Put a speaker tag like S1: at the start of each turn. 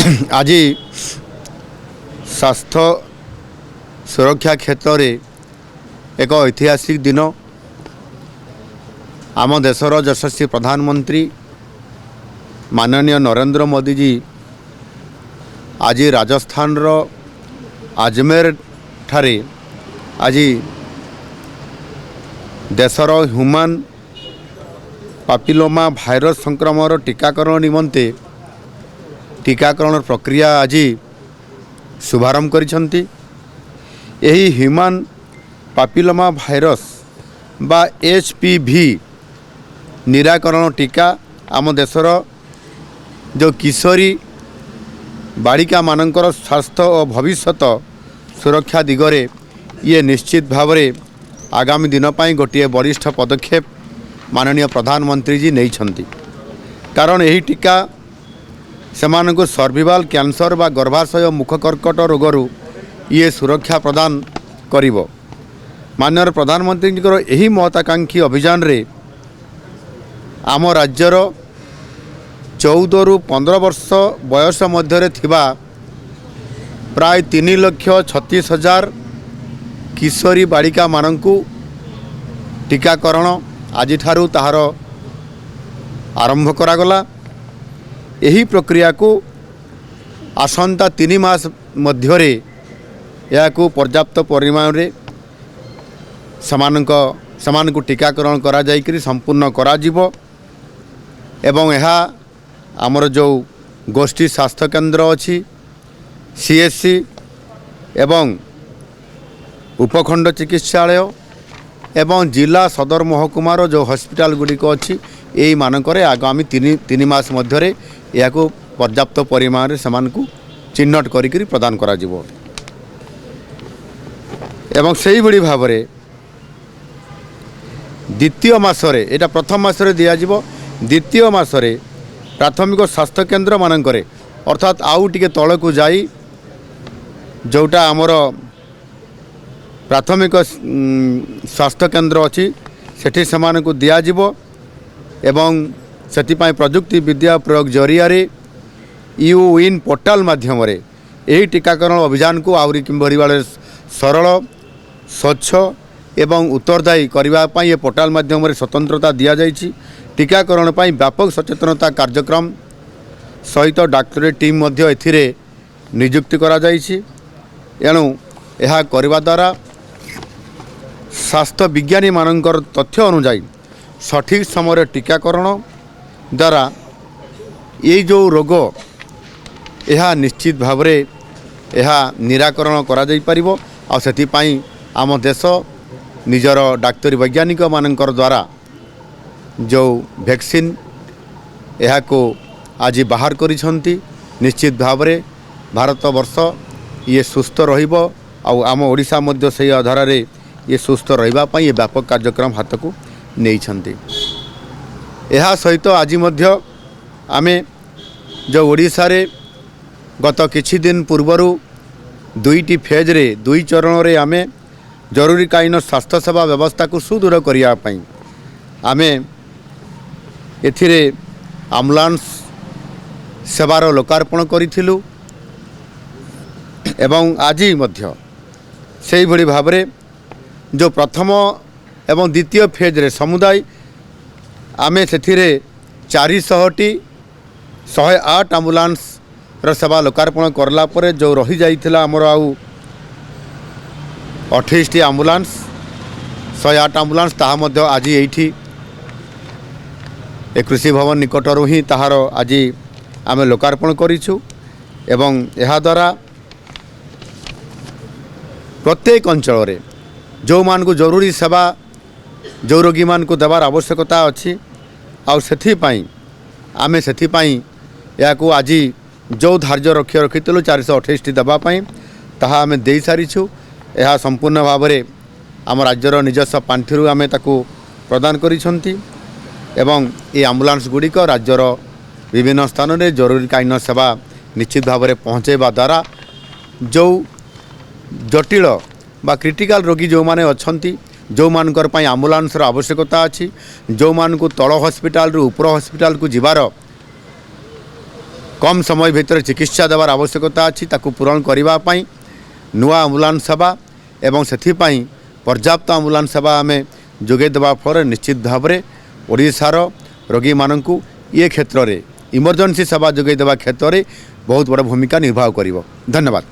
S1: ଆଜି ସ୍ୱାସ୍ଥ୍ୟ ସୁରକ୍ଷା କ୍ଷେତ୍ରରେ ଏକ ଐତିହାସିକ ଦିନ। ଆମ ଦେଶର ଯଶସ୍ୱୀ ପ୍ରଧାନମନ୍ତ୍ରୀ ମାନନୀୟ ନରେନ୍ଦ୍ର ମୋଦିଜୀ ଆଜି ରାଜସ୍ଥାନର ଆଜମେର ଠାରେ ଆଜି ଦେଶର ହ୍ୟୁମାନ୍ ପାପିଲୋମା ଭାଇରସ୍ ସଂକ୍ରମଣର ଟୀକାକରଣ ନିମନ୍ତେ ଟୀକାକରଣ ପ୍ରକ୍ରିୟା ଆଜି ଶୁଭାରମ୍ଭ କରିଛନ୍ତି। ଏହି ହ୍ୟୁମାନ୍ ପାପିଲୋମା ଭାଇରସ୍ ବା HPV ନିରାକରଣ ଟୀକା ଆମ ଦେଶର ଯେଉଁ କିଶୋରୀ ବାଳିକାମାନଙ୍କର ସ୍ୱାସ୍ଥ୍ୟ ଓ ଭବିଷ୍ୟତ ସୁରକ୍ଷା ଦିଗରେ ଇଏ ନିଶ୍ଚିତ ଭାବରେ ଆଗାମୀ ଦିନ ପାଇଁ ଗୋଟିଏ ବଳିଷ୍ଠ ପଦକ୍ଷେପ ମାନନୀୟ ପ୍ରଧାନମନ୍ତ୍ରୀଜୀ ନେଇଛନ୍ତି। କାରଣ ଏହି ଟୀକା ସେମାନଙ୍କୁ ସର୍ଭିଭାଲ କ୍ୟାନ୍ସର ବା ଗର୍ଭାଶୟ ମୁଖ କର୍କଟ ରୋଗରୁ ଇଏ ସୁରକ୍ଷା ପ୍ରଦାନ କରିବ। ମାନନୀୟ ପ୍ରଧାନମନ୍ତ୍ରୀଙ୍କର ଏହି ମହତ୍ୱାକାଂକ୍ଷୀ ଅଭିଯାନରେ ଆମ ରାଜ୍ୟର 14ରୁ 15 ବର୍ଷ ବୟସ ମଧ୍ୟରେ ଥିବା ପ୍ରାୟ 3,36,000 କିଶୋରୀ ବାଳିକାମାନଙ୍କୁ ଟୀକାକରଣ ଆଜିଠାରୁ ତାହାର ଆରମ୍ଭ କରାଗଲା। ଏହି ପ୍ରକ୍ରିୟାକୁ ଆସନ୍ତା 3 ମାସ ମଧ୍ୟରେ ଏହାକୁ ପର୍ଯ୍ୟାପ୍ତ ପରିମାଣରେ ସେମାନଙ୍କୁ ଟୀକାକରଣ କରାଯାଇକରି ସମ୍ପୂର୍ଣ୍ଣ କରାଯିବ ଏବଂ ଏହା ଆମର ଯେଉଁ ଗୋଷ୍ଠୀ ସ୍ୱାସ୍ଥ୍ୟକେନ୍ଦ୍ର ଅଛି, CSC ଏବଂ ଉପଖଣ୍ଡ ଚିକିତ୍ସାଳୟ ଏବଂ ଜିଲ୍ଲା ସଦର ମହକୁମାର ଯେଉଁ ହସ୍ପିଟାଲ ଗୁଡ଼ିକ ଅଛି, ଏଇମାନଙ୍କରେ ଆଗାମୀ 3 3 ମାସ ମଧ୍ୟରେ ଏହାକୁ ପର୍ଯ୍ୟାପ୍ତ ପରିମାଣରେ ସେମାନଙ୍କୁ ଚିହ୍ନଟ କରିକରି ପ୍ରଦାନ କରାଯିବ। ଏବଂ ସେଇଭଳି ଭାବରେ ଦ୍ୱିତୀୟ ମାସରେ, ଏଇଟା ପ୍ରଥମ ମାସରେ ଦିଆଯିବ, ଦ୍ୱିତୀୟ ମାସରେ ପ୍ରାଥମିକ ସ୍ୱାସ୍ଥ୍ୟକେନ୍ଦ୍ରମାନଙ୍କରେ, ଅର୍ଥାତ୍ ଆଉ ଟିକେ ତଳକୁ ଯାଇ ଯେଉଁଟା ଆମର ପ୍ରାଥମିକ ସ୍ୱାସ୍ଥ୍ୟକେନ୍ଦ୍ର ଅଛି, ସେଠି ସେମାନଙ୍କୁ ଦିଆଯିବ। ଏବଂ ସେଥିପାଇଁ ପ୍ରଯୁକ୍ତି ବିଦ୍ୟା ପ୍ରୟୋଗ ଜରିଆରେ ୟୁୱିନ୍ ପୋର୍ଟାଲ ମାଧ୍ୟମରେ ଏହି ଟୀକାକରଣ ଅଭିଯାନକୁ ଆହୁରି କିଭଳି ଭାବରେ ସରଳ, ସ୍ୱଚ୍ଛ ଏବଂ ଉତ୍ତରଦାୟୀ କରିବା ପାଇଁ ଏ ପୋର୍ଟାଲ ମାଧ୍ୟମରେ ସ୍ୱତନ୍ତ୍ରତା ଦିଆଯାଇଛି। ଟୀକାକରଣ ପାଇଁ ବ୍ୟାପକ ସଚେତନତା କାର୍ଯ୍ୟକ୍ରମ ସହିତ ଡାକ୍ତରୀ ଟିମ୍ ମଧ୍ୟ ଏଥିରେ ନିଯୁକ୍ତି କରାଯାଇଛି। ଏଣୁ ଏହା କରିବା ଦ୍ୱାରା ସ୍ୱାସ୍ଥ୍ୟ ବିଜ୍ଞାନୀମାନଙ୍କର ତଥ୍ୟ ଅନୁଯାୟୀ ସଠିକ୍ ସମୟରେ ଟୀକାକରଣ ଦ୍ୱାରା ଏଇ ଯେଉଁ ରୋଗ, ଏହା ନିଶ୍ଚିତ ଭାବରେ ଏହା ନିରାକରଣ କରାଯାଇପାରିବ। ଆଉ ସେଥିପାଇଁ ଆମ ଦେଶ ନିଜର ଡାକ୍ତରୀ ବୈଜ୍ଞାନିକମାନଙ୍କର ଦ୍ୱାରା ଯେଉଁ ଭ୍ୟାକ୍ସିନ୍ ଏହାକୁ ଆଜି ବାହାର କରିଛନ୍ତି, ନିଶ୍ଚିତ ଭାବରେ ଭାରତବର୍ଷ ଇଏ ସୁସ୍ଥ ରହିବ। ଆଉ ଆମ ଓଡ଼ିଶା ମଧ୍ୟ ସେଇ ଆଧାରରେ ଇଏ ସୁସ୍ଥ ରହିବା ପାଇଁ ଏ ବ୍ୟାପକ କାର୍ଯ୍ୟକ୍ରମ ହାତକୁ ନେଇଛନ୍ତି। ଏହା ସହିତ ଆଜି ମଧ୍ୟ ଆମେ ଯେଉଁ ଓଡ଼ିଶାରେ ଗତ କିଛି ଦିନ ପୂର୍ବରୁ ଦୁଇଟି ଫେଜ୍ରେ, ଦୁଇ ଚରଣରେ ଆମେ ଜରୁରୀକାଳୀନ ସ୍ୱାସ୍ଥ୍ୟ ସେବା ବ୍ୟବସ୍ଥାକୁ ସୁଦୃଢ଼ କରିବା ପାଇଁ ଆମେ ଏଥିରେ ଆମ୍ବୁଲାନ୍ସ ସେବାର ଲୋକାର୍ପଣ କରିଥିଲୁ ଏବଂ ଆଜି ମଧ୍ୟ ସେଇଭଳି ଭାବରେ ଯେଉଁ ପ୍ରଥମ ଏବଂ ଦ୍ୱିତୀୟ ଫେଜ୍ରେ ସମୁଦାୟ ଆମେ ସେଥିରେ 400ଟି 108 ଆମ୍ବୁଲାନ୍ସର ସେବା ଲୋକାର୍ପଣ କରିଲା ପରେ ଯେଉଁ ରହିଯାଇଥିଲା ଆମର ଆଉ 28ଟି ଆମ୍ବୁଲାନ୍ସ, 108 ଆମ୍ବୁଲାନ୍ସ, ତାହା ମଧ୍ୟ ଆଜି ଏଇଠି ଏ କୃଷି ଭବନ ନିକଟରୁ ହିଁ ତାହାର ଆଜି ଆମେ ଲୋକାର୍ପଣ କରିଛୁ। ଏବଂ ଏହାଦ୍ୱାରା ପ୍ରତ୍ୟେକ ଅଞ୍ଚଳରେ ଯେଉଁମାନଙ୍କୁ ଜରୁରୀ ସେବା, ଯେଉଁ ରୋଗୀମାନଙ୍କୁ ଦେବାର ଆବଶ୍ୟକତା ଅଛି, ଆଉ ସେଥିପାଇଁ ଆମେ ସେଥିପାଇଁ ଏହାକୁ ଆଜି ଯେଉଁ ଧାର୍ଯ୍ୟ ଲକ୍ଷ୍ୟ ରଖିଥିଲୁ 428ଟି ଦେବା ପାଇଁ, ତାହା ଆମେ ଦେଇସାରିଛୁ। ଏହା ସମ୍ପୂର୍ଣ୍ଣ ଭାବରେ ଆମ ରାଜ୍ୟର ନିଜସ୍ୱ ପାଣ୍ଠିରୁ ଆମେ ତାକୁ ପ୍ରଦାନ କରିଛନ୍ତି ଏବଂ ଏହି ଆମ୍ବୁଲାନ୍ସ ଗୁଡ଼ିକ ରାଜ୍ୟର ବିଭିନ୍ନ ସ୍ଥାନରେ ଜରୁରୀକାଳୀନ ସେବା ନିଶ୍ଚିତ ଭାବରେ ପହଞ୍ଚାଇବା ଦ୍ୱାରା ଯେଉଁ ଜଟିଳ ବା କ୍ରିଟିକାଲ ରୋଗୀ ଯେଉଁମାନେ ଅଛନ୍ତି, ଯେଉଁମାନଙ୍କର ପାଇଁ ଆମ୍ବୁଲାନ୍ସର ଆବଶ୍ୟକତା ଅଛି, ଯେଉଁମାନଙ୍କୁ ତଳ ହସ୍ପିଟାଲରୁ ଉପର ହସ୍ପିଟାଲକୁ ଯିବାର କମ୍ ସମୟ ଭିତରେ ଚିକିତ୍ସା ଦେବାର ଆବଶ୍ୟକତା ଅଛି। ତାକୁ ପୂରଣ କରିବା ପାଇଁ ନୂଆ ଆମ୍ବୁଲାନ୍ସ ସେବା ଏବଂ ସେଥିପାଇଁ ପର୍ଯ୍ୟାପ୍ତ ଆମ୍ବୁଲାନ୍ସ ସେବା ଆମେ ଯୋଗାଇ ଦେବା ଫଳରେ ନିଶ୍ଚିତ ଭାବରେ ଓଡ଼ିଶାର ରୋଗୀମାନଙ୍କୁ ଇଏ କ୍ଷେତ୍ରରେ, ଇମର୍ଜେନ୍ସି ସେବା ଯୋଗାଇ ଦେବା କ୍ଷେତ୍ରରେ ବହୁତ ବଡ଼ ଭୂମିକା ନିର୍ବାହ କରିବ। ଧନ୍ୟବାଦ।